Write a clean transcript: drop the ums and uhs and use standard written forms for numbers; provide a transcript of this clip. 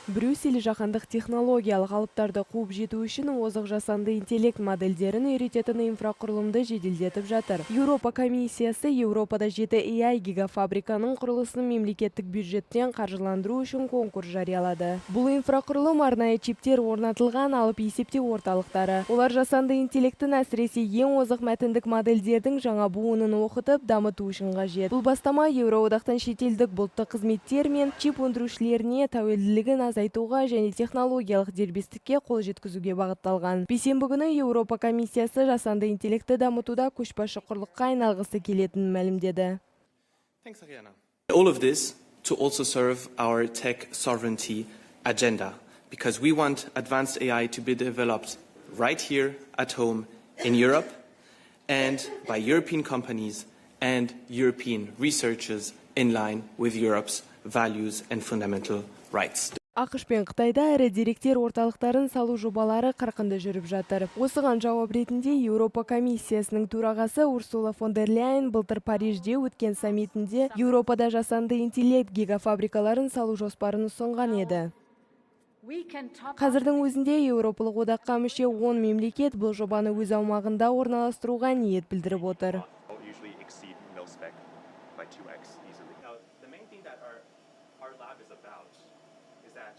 Брюссель жаһандық технологиялық алыптарды қуып жету үшін озық жасанды интеллект модельдерін үйрететін инфрақұрылымды жеделдетіп жатыр. Еуропа комиссиясы Еуропада жеті AI гигафабриканың құрылысын мемлекеттік бюджеттен қаржыландыру үшін конкурс жариялады. Бұл инфрақұрылым — арнайы чиптер орнатылған алып есептеу орталықтары. Олар жасанды интеллектін, әсіресе ең озық мәтіндік модельдердің жаңа буынын оқытып, дамыту үшін қажет. Бұл бастама Еуроодақтың шетелдік бұлтты қызметтер мен чип өндірушілеріне тәуелділігін азайтуға және технологиялық дербестікке қол жеткізуге бағытталған. Бейсенбі күні Еуропа комиссиясы жасанды интеллектті дамытуда көшбасшы құрлыққа айналғысы келетінін мәлімдеді. Thanks, Ariana. All of this to also serve our tech sovereignty agenda, because we want advanced AI to be developed right here at home in Europe and by European companies and European researchers in line with Europe's values and fundamental rights. АҚШ пен Қытайда ірі деректер орталықтарын салу жобалары қарқынды жүріп жатыр. Осыған жауап ретінде Еуропа комиссиясының төрағасы Урсула фон дер Ляйен былтыр Парижде өткен саммитінде Еуропада жасанды интеллект гигафабрикаларын салу жоспарын ұсынған еді. Қазірдің өзінде Еуропалық одаққа мүше 10 мемлекет бұл жобаны өз аумағында орналастыруға ниет білдіріп отыр. Usually exceed mil spec by 2x easily. Now, the main thing that our lab is about is that